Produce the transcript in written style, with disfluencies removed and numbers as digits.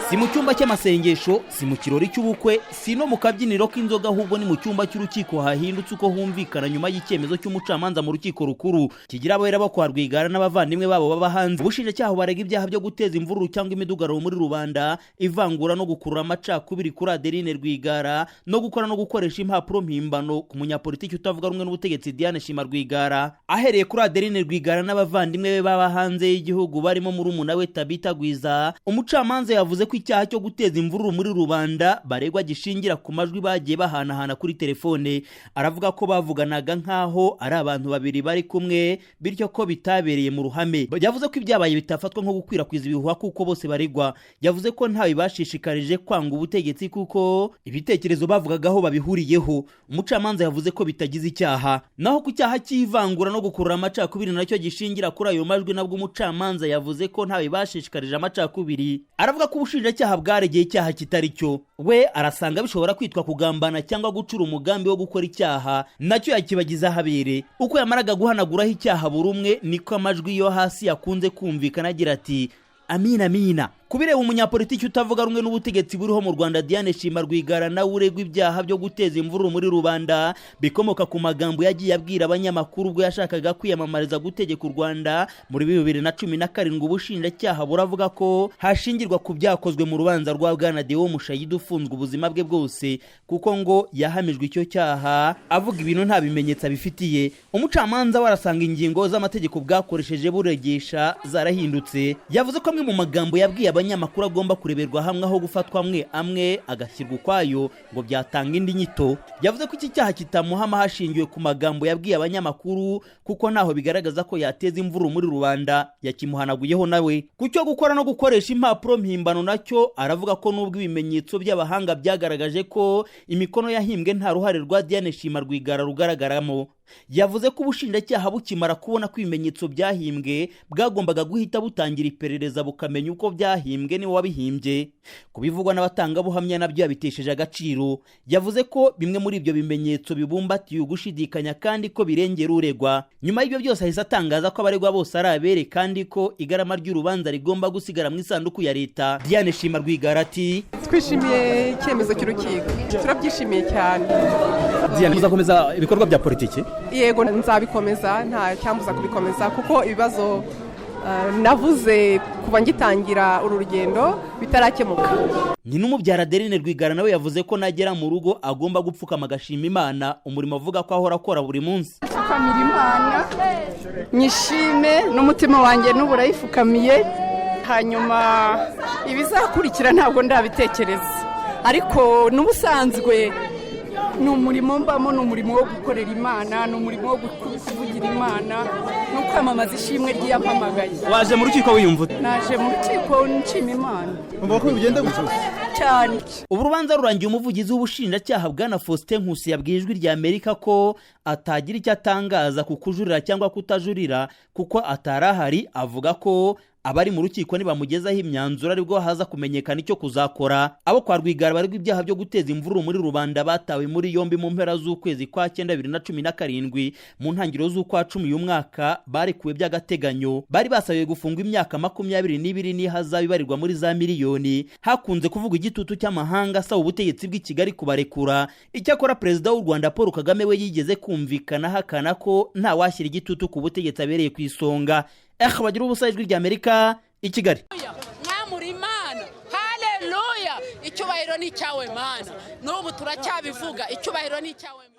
Si mu cyumba cy'amasengesho, si mu kirori cy'ubukwe, si no mu kabyiniro k'inzoga, ahubwo ni mu cyumba cy'urukiko hahindutse uko humvikana nyuma y'icyemezo cy'umucamanza mu Rukiko Rukuru kigira abera bo kwa Rwigara n'abavandimwe babo baba hanze. Ubushinjacyaha barega ibyaha byo guteza imvururu cyangwa imidugararo muri rubanda, ivangura no gukurura amacakubiri kuri Adeline Rwigara, no gukora no gukoresha impapuro mpimbano ku munyapolitiki utavuga rumwe n'ubutegetsi Diane Shima Rwigara. Ahereye kuri Adeline Rwigara n'abavandimwe be baba hanze y'igihugu, barimo murumuna we Tabita Gwiza, umucamanza yavuze ko icyaha cyo guteza imvururu muri rubanda baregwa gishingira ku majwi bagiye bahanahana kuri telefone. Aravuga ko bavuganaga nk'aho ari abantu babiri bari kumwe, bityo ko bitabereye mu ruhame. Yavuze ko ibyabaye bitafatwa nko gukwirakwiza ibihuha kuko bose baregwa. Yavuze ko ntawe bashishikarije kwanga ubutegetsi kuko ibitekerezo bavugagaho babihuriyeho. Umucamanza yavuze ko bitagize icyaha. Naho ku cyaha cy'ivangura no gukurura amacakubiri, nacyo gishingira kuri ayo majwi, nabwo umucamanza yavuze ko ntawe bashishikarije amacakubiri. Aravuga ko ubushinjacyaha bwaregeye icyaha kitari cyo. We arasanga bishobora kwitwa kugambana cyangwa gucura umugambi wo gukora icyaha, nacyo yakibagiza ahabere. Uko yamaraga guhanaguraho icyaha buri umwe, niko amajwi yo hasi yakunze kumvikana agira ati: "Amina, amina." Kubireba umunyapolitiki utavuga rumwe n'ubutegetsi buriho mu Rwanda, Diane Shima Rwigara, nawe uregwa ibyaha byo guteza imvururu muri rubanda bikomoka ku magambo yagiye abwira abanyamakuru ubwo yashakaga kwiyamamariza gutegeka u Rwanda muri 2017, ubushinjacyaha buravuga ko hashingirwa ku byakozwe mu rubanza rwa bwana Deo Mushayidi ufunzwe ubuzima bwe bwose, kuko ngo yahamijwe icyo cyaha avuga ibintu nta bimenyetso abifitiye. Umucamanza we arasanga ingingo z'amategeko bwakoresheje buregesha zarahindutse. Yavuze ko amwe mu magambo yabwiye abanyamakuru agomba kureberwa hamwe, aho gufatwa amwe amwe agashyirwa ukwayo ngo byatanga indi nyito. Yavuze ko iki cyaha kitamuhama hashingiwe ku magambo yabwiye abanyamakuru, kuko ntaho bigaragaza ko yateza imvururu muri rubanda. Yakimuhanaguyeho nawe. Ku cyo gukora no gukoresha impapuro mpimbano, nacyo aravuga ko nubwo ibimenyetso by'abahanga byagaragaje ko imikono yahimbwe nta ruhare rwa Diane Shima Rwigara rugaragaramo. Yavuze ko ubushinjacyaha bukimara kubona ko ibimenyetso byahimbwe bwagombaga guhita butangira iperereza, bukamenya uko byahimbwe niwe wabihimbye. Kubivugwa n'abatangabuhamya nabyo yabitesheje agaciro. Yavuze ko bimwe muri ibyo bimenyetso bibumbatiye ugushidikanya kandi ko birengera uregwa. Nyuma y'ibyo byose, ahise atangaza ko abaregwa bose ari abere kandi ko igarama ry'urubanza rigomba gusigara mu isanduku ya leta. Diane Shima Rwigara ati: Twishimiye icyemezo cy'urukiko, turabyishimiye cyane. Diane, muzakomeza ibikorwa bya politiki? Yego, nzabikomeza, nta cyambuza kubikomeza, kuko ibibazo navuze kuva ngitangira uru rugendo bitarakemuka. Nyina umubyara Adeline Rwigara nawe yavuze ko nagera mu rugo agomba gupfukama agashima Imana umurimo avuga ko ahora akora buri munsi. Pfukamira Imana nyishime n'umutima wanjye n'ubu urayifukamiye. Hanyuma ibizakurikira ntabwo ndabitekereza, ariko n'ubusanzwe ni umurimo mbamo, ni umurimo wo gukorera Imana, ni umurimo wo kuvugira Imana no kwamamaza ishimwe ry'iyampamagaye. Waje mu rukiko wiyumva ute? Naje mu rukiko nshima Imana. Umva ko bigenda gutyo. Cyane. Ubu rubanza rurangiye, umuvugizi w'ubushinjacyaha bwana Faustin Nkusi yabwiye Ijwi rya Amerika ko atagira icyo atangaza ku kujurira cyangwa kutajurira kuko atari ahari. Avuga ko abari mu rukiko nibamugezaho imyanzuro aribwo haza kumenyekana icyo kuzakora. Abo kwa Rwigara baregwa ibyaha byo guteza imvururu muri rubanda batawe muri yombi mu mpera z'ukwezi kwa cyenda 2017. Mu ntangiriro z'ukwa cumi uyu mwaka barekuwe by'agateganyo. Bari basabiwe gufungwa imyaka 22 n'ihazabu ibarirwa muri za miliyoni. Hakunze kuvuga igitutu cy'amahanga asaba ubutegetsi bw'i Kigali kubarekura. Icyakora Perezida w'u Rwanda Paul Kagame we yigeze kumvikana ahakana ko nta washyira igitutu ku butegetsi abereye ku isonga. Eh, bagira ubusa. Ijwi ry'Amerika i Kigali. Mwamura Imana, haleluya! Icyubahiro ni icyawe Mana, n'ubu turacyabivuga, icyubahiro ni icyawe Mana.